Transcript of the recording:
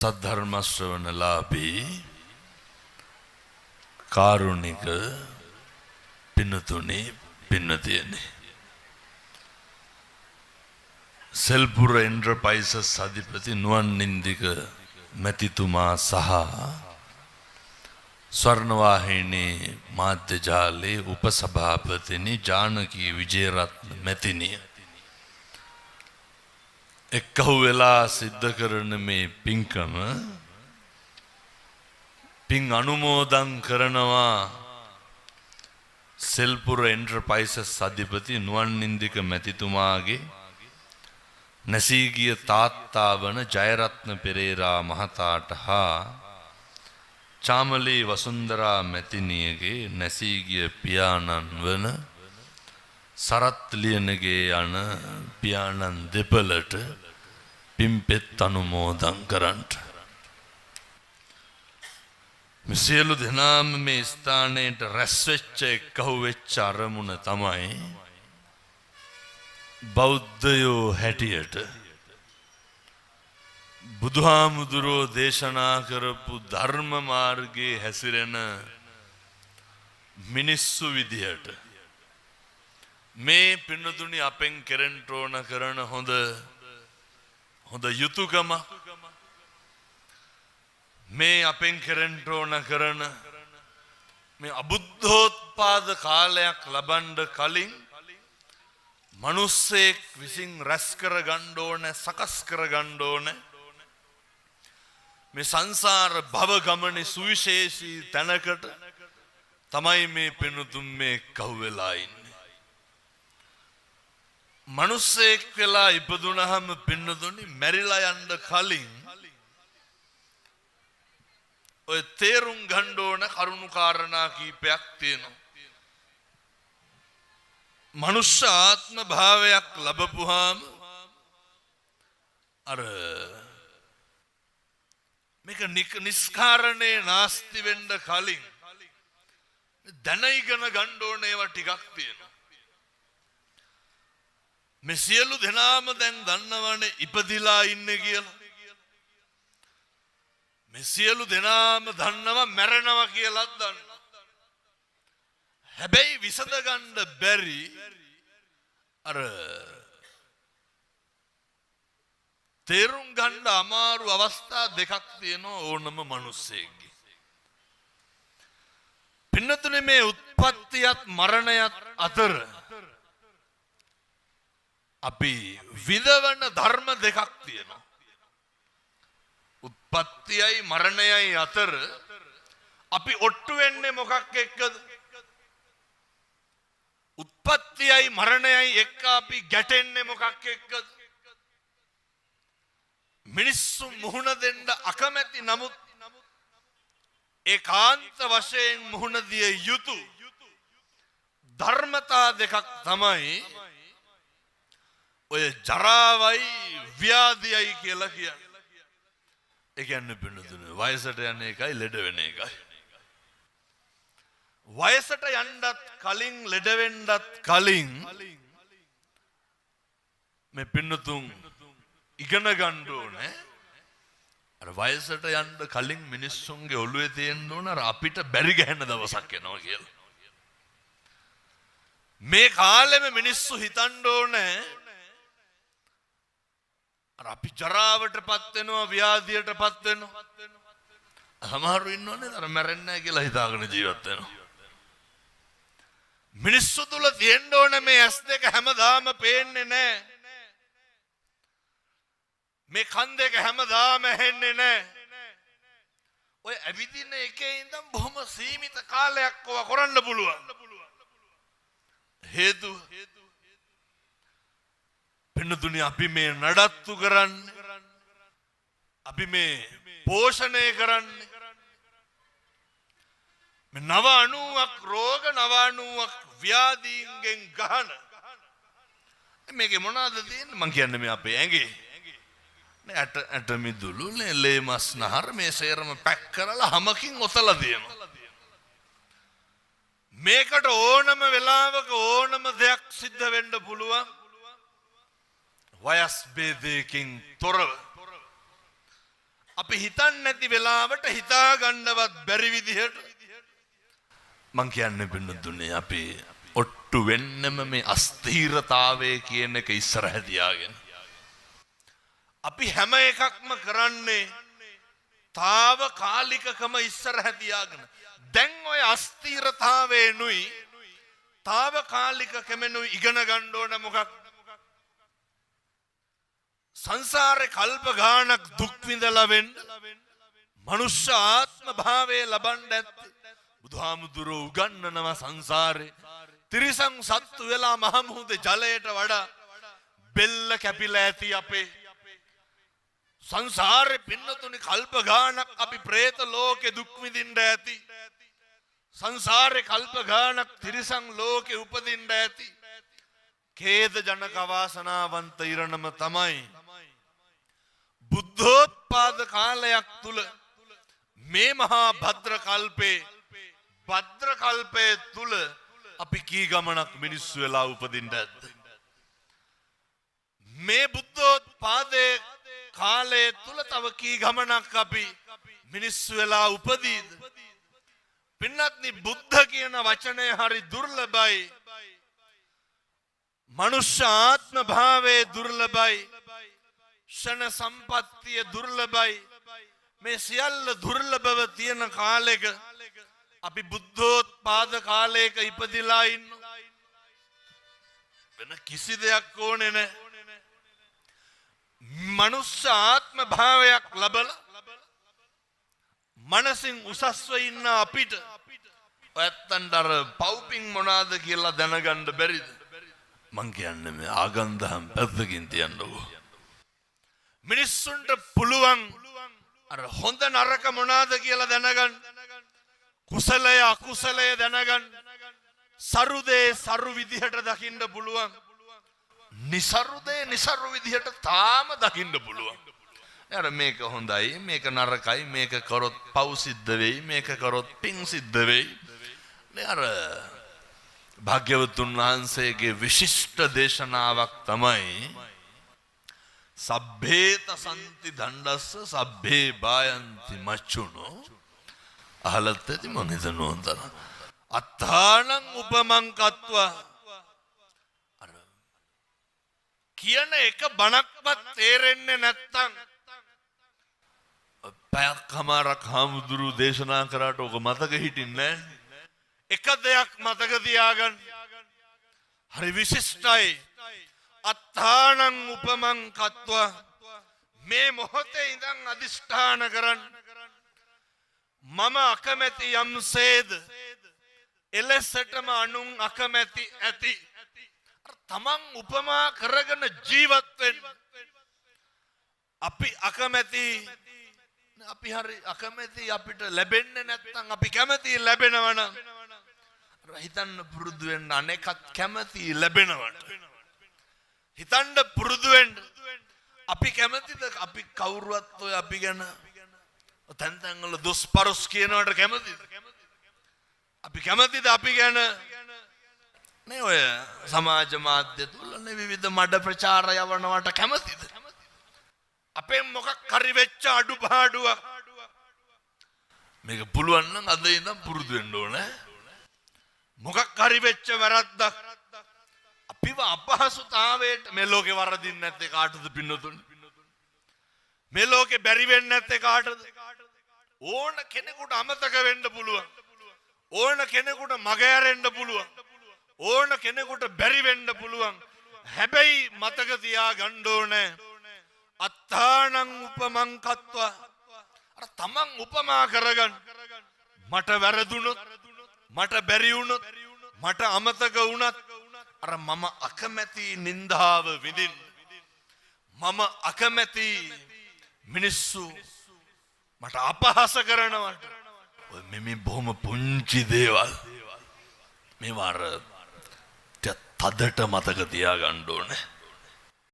සද්ධර්ම ශ්‍රවණලාභී කාරුණික පින්තුනි පින්නතියනි, සෙල්පුර එන්ටර්ප්‍රයිසස් අධිපති නුවන් නින්දික මැතිතුමා සහ ස්වර්ණවාහිනී මාධ්‍ය ජාලයේ උපසභාපතිනි ජානකී විජේරත්න මැතිණිය එක්කහු වෙලා සිද්ධ කරන මේ පින්කම පින් අනුමෝදන් කරනවා සෙල්පුර එන්ටර්ප්‍රයිසස් අධිපති නුවන් නින්දික මැතිතුමාගේ නැසී ගිය තාත්තා වන ජයරත්න පෙරේරා මහතාට හා චාමලී වසුන්දරා මැතිණියගේ නැසී ගිය පියාණන් වන සරත් ලියනගේ යන පියාණන් දෙපළට පින්පෙත් අනුමෝදන් කරන්ට. මේ සියලු දෙනාම මේ ස්ථානයට රැස් වෙච්ච එක්කහු වෙච්ච අරමුණ තමයි බෞද්ධයෝ හැටියට බුදුහාමුදුරුවෝ දේශනා කරපු ධර්ම මාර්ගයේ හැසිරෙන මිනිස්සු විදිහට මේ පින්නතුනි අපෙන් කෙරෙන්න ඕන කරන හොඳ හොඳ යුතුයකම, මේ අපෙන් කෙරෙන්න ඕන කරන මේ අබුද්ධෝත්පාද කාලයක් ලබන්න කලින් මනුස්සයෙක් විසින් රැස් කර ගන්න ඕන, සකස් කර ගන්න ඕන මේ සංසාර භව ගමනේ සුවිශේෂී තැනකට තමයි මේ පින්තුන් මේ කහු වෙලා ඉන්නේ. මනුස්සයෙක් වෙලා ඉපදුනහම පින්නතුනි මැරිලා යන්න කලින් ඔය තේරුම් ගන්න ඕන කරුණු කාරණා කීපයක් තියෙනවා. මනුෂ්‍ය ආත්ම භාවයක් ලැබපුවාම අර මේක නිස්කාරණේ නාස්ති වෙන්න කලින් දැන ඉගෙන ගන්න ඕන ඒවා ටිකක් තියෙනවා. මේ සියලු දෙනාම දැන් දන්නවනේ ඉපදිලා ඉන්නේ කියලා. මේ සියලු දෙනාම දන්නවා මැරෙනවා කියලාත් දන්නවා. හැබැයි විසඳ ගන්න බැරි අර තේරුම් ගන්න අමාරු අවස්ථා දෙකක් තියෙනවා ඕනම මිනිස්සෙක්ගේ. පින්නතුනේ මේ උත්පත්තියත් මරණයත් අතර අපි විඳවන ධර්ම දෙකක් තියෙනවා. උත්පත්තියයි මරණයයි අතර අපි ඔට්ටු වෙන්නේ මොකක් එක්කද? උත්පත්තියයි මරණයයි එක්ක අපි ගැටෙන්නේ මොකක් එක්කද? මිනිස්සු මුහුණ දෙන්න අකමැති නමුත් ඒකාන්ත වශයෙන් මුහුණ දිය යුතු ධර්මතා දෙකක් තමයි ඔය ජරාවයි ව්‍යාධියයි කියලා කියන්නේ. ඒ කියන්නේ පින්නතුනේ වයසට යන එකයි ලෙඩ වෙන එකයි. වයසට යන්නත් කලින් ලෙඩ වෙන්නත් කලින් මේ පින්නතුන් ඉගෙන ගන්න ඕනේ. අර වයසට යන්න කලින් මිනිස්සුන්ගේ ඔළුවේ තියෙන්න ඕන අර අපිට බැරි ගහන දවසක් එනවා කියලා. මේ කාලෙම මිනිස්සු හිතන්න ඕනේ අර අපි ජරාවටපත් වෙනවා, ව්‍යාධියටපත් වෙනවා. සමහරු ඉන්නවනේ අර මැරෙන්නේ නැහැ කියලා හිතාගෙන ජීවත් වෙනවා. මිනිස්සු තුල තියෙන්න ඕනේ මේ ඇස් දෙක හැමදාම පේන්නේ නැහැ. මේ කන් දෙක හැමදාම ඇහෙන්නේ නැහැ. ඔය ඇවිදින එකේ ඉඳන් බොහොම සීමිත කාලයක් ඔවා කරන්න පුළුවන්. හේතුව පින්නතුනි අපි මේ නඩත්තු කරන්නේ, අපි මේ පෝෂණය කරන්නේ මේ නව අණුවක් රෝග, නව අණුවක් ව්‍යාධීන්ගෙන් ගහන මේකේ මොනවද තියෙන්නේ? මං කියන්නේ මේ අපේ ඇඟේ නේ ඇට ඇට මිදුළු නේ ලේ මස් නහර මේ සේරම පැක් කරලා හමකින් ඔතලා තියෙනවා. මේකට ඕනම වෙලාවක ඕනම දෙයක් සිද්ධ වෙන්න පුළුවන් වයස් භේදයකින් තොරව. අපි හිතන්නේ නැති වෙලාවට හිතා ගන්නවත් බැරි විදිහට මං කියන්නේ පින්නතුනේ අපි ඔට්ටු වෙන්නම මේ අස්ථිරතාවය කියන එක ඉස්සරහ තියාගෙන අපි හැම එකක්ම කරන්නේ තාවකාලිකකම ඉස්සරහ තියාගෙන. දැන් ඔය අස්ථිරතාවේනුයි තාවකාලිකකමෙනුයි ඉගෙන ගන්න ඕන මොකක්? සංසාරේ කල්ප ගාණක් දුක් විඳලා වෙන්න මනුෂ්‍ය ආත්ම භාවය ලබන්න ඇත්තේ බුදුහාමුදුරුවෝ උගන්වනවා සංසාරේ තිරිසන් සත්තු වෙලා මහ මුහුදේ ජලයට වඩා බෙල්ල කැපිලා ඇති අපේ සංසාරේ පින්නතුනි කල්ප ගාණක් අපි പ്രേත ලෝකේ දුක් විඳින්න ඇති. සංසාරේ කල්ප ගාණක් තිරිසන් ලෝකේ උපදින්න ඇති. ඛේද ජනක අවාසනාවන්ත ඉරණම තමයි බුද්ධෝත්පාද කාලයක් තුල මේ මහා භද්‍ර කල්පේ භද්‍ර කල්පයේ තුල අපි කී ගමනක් මිනිස්සු වෙලා උපදින්න ඇද්ද? මේ බුද්ධෝත්පාදයේ කාලය තුල තව කී ගමනක් අපි මිනිස්සු වෙලා උපදීද? පින්වත්නි, බුද්ධ කියන වචනය හරි දුර්ලභයි. මනුෂ්‍ය ආත්ම භාවයේ දුර්ලභයි. ක්ෂණ සම්පත්තිය දුර්ලභයි. මේ සියල්ල දුර්ලභව තියෙන කාලෙක අපි බුද්ධෝත්පාද කාලයක ඉපදිලා ඉන්න. වෙන කිසි දෙයක් ඕනේ නැහැ. මනුෂ්‍ය ආත්ම භාවයක් ලැබලා මනසින් උසස්ව ඉන්න අපිට ඔයත්තන්ට අර පව්පින් මොනවාද කියලා දැනගන්න බැරිද? මං කියන්නේ මේ ආගන්දහම් පැත්තකින් තියන්නකෝ. මිනිස්සුන්ට පුළුවන් අර හොඳ නරක මොනවාද කියලා දැනගන්න, කුසලය අකුසලය දැනගන්න, සරු දේ සරු විදිහට දකින්න පුළුවන්, නිසරු දේ නිසරු විදිහට තාම දකින්න පුළුවන්. අර මේක හොඳයි, මේක නරකයි, මේක කරොත් පව් සිද්ධ වෙයි, මේක කරොත් පින් සිද්ධ වෙයි. නේ අර භාග්‍යවතුන් වහන්සේගේ විශිෂ්ට දේශනාවක් තමයි සබ්බේත සන්ති දණ්ඩස්ස සබ්බේ බායන්ති මච්චුනෝ. අහලත් ඇති මං හිතනවා හොඳට. අත්තානං උපමං කତ୍වා. අර කියන එක බණක්වත් තේරෙන්නේ නැත්තම් පැයක් හමාරක් හාමුදුරු දේශනා කරාට ඔක මතක හිටින්නේ නැහැ. එක දෙයක් මතක තියාගන්න, හරි විශිෂ්ටයි. අත්තානං උපමං කତ୍වා. මේ මොහොතේ ඉඳන් අදිෂ්ඨාන කරන්න, මම අකමැති යම්සේද එලෙසටම අනුන් අකමැති ඇති. තමන් උපමා කරගෙන ජීවත් වෙන්න. අපි අකමැති, අපි හරි අකමැති අපිට ලැබෙන්නේ නැත්නම් අපි කැමති ලැබෙනවනම් හිතන්න පුරුදු වෙන්න, අනෙකත් කැමති ලැබෙනවට. හිතන්න පුරුදු වෙන්න. අපි කැමතිද අපි කවුරුවත් ඔය අපි ගැන තැන් තැන් වල දොස් පරොස් කියනවට කැමතිද? අපි කැමතිද අපි ගැන නේ ඔය සමාජ මාධ්‍ය තුල නේ විවිධ මඩ ප්‍රචාර යවනවට කැමතිද? අපෙන් මොකක් හරි වෙච්ච අඩුපාඩුවක් මේක පුළුවන් නම් අද ඉඳන් පුරුදු වෙන්න ඕනේ. මොකක් හරි වෙච්ච වැරද්දක් අපිව අපහසුතාවයට මේ ලෝකේ වරදින්නේ නැත්තේ කාටද පින්නතුනේ? මේ ලෝකේ බැරි වෙන්නේ නැත්තේ කාටද? ඕන කෙනෙකුට අමතක වෙන්න පුළුවන්, ඕන කෙනෙකුට මග ඇරෙන්න පුළුවන්, ඕන කෙනෙකුට බැරි වෙන්න පුළුවන්. හැබැයි මතක තියාගන්න ඕනේ අත්තානං උපමං කତ୍වා. අර තමන් උපමා කරගන්න. මට වැරදුනොත්, මට බැරි වුණොත්, මට අමතක වුණත් අර මම අකමැති නින්දාව විඳින්න, මම අකමැති මිනිස්සු මට අපහාස කරනවට. ඔය මේ බොහොම පුංචි දේවල් මේවා අර තදට මතක තියාගන්න ඕනේ.